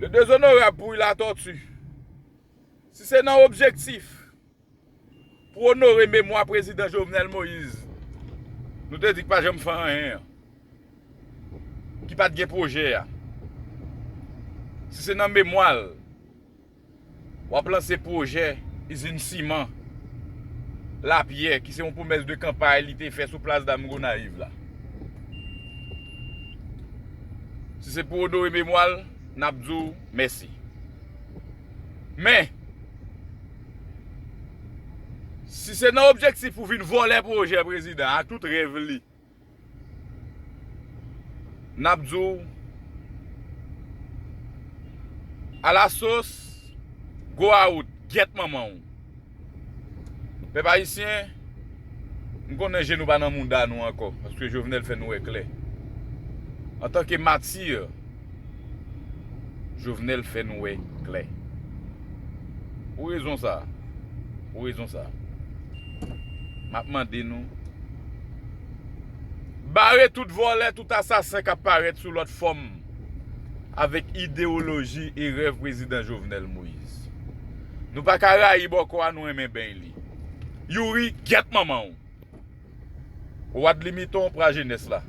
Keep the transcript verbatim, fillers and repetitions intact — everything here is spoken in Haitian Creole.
Le dezonore Pouy Latòti. Si se nan objektif pou onore memwa prezidan Jovenel Moïse, nou te di k pa janm fè anyen an, ki pa t gen pwojè a. Si se nan memwa l, w ap lanse pwojè izin siman Lapyè, ki se yon pwomès de kanpay li te fè sou plas Dam Gonayiv la. Si se pou onore memwa l, n ap di w mèsi. Men, si se nan objektif pou vin vòlè pwojè prezidan ak tout rèv li, n ap di w alasos, go out, gyèt manman w. Pèp ayisyen, m konnen je nou pa nan mouda nou ankò, paske Jovenel fè nou wè klè. Antanke matir, Jovenel fè nou wè klè. Pou rezon sa, pou rezon sa, m ap mande nou, bare tout vòlè, tout asasen k ap parèt sou lòt fòm avèk idewoloji e rèv prezidan Jovenel Moïse. Nou pa ka rayi bòkò a, nou renmen beny li. Youri, gyèt manman w. Wad Limiton, pran jenès la.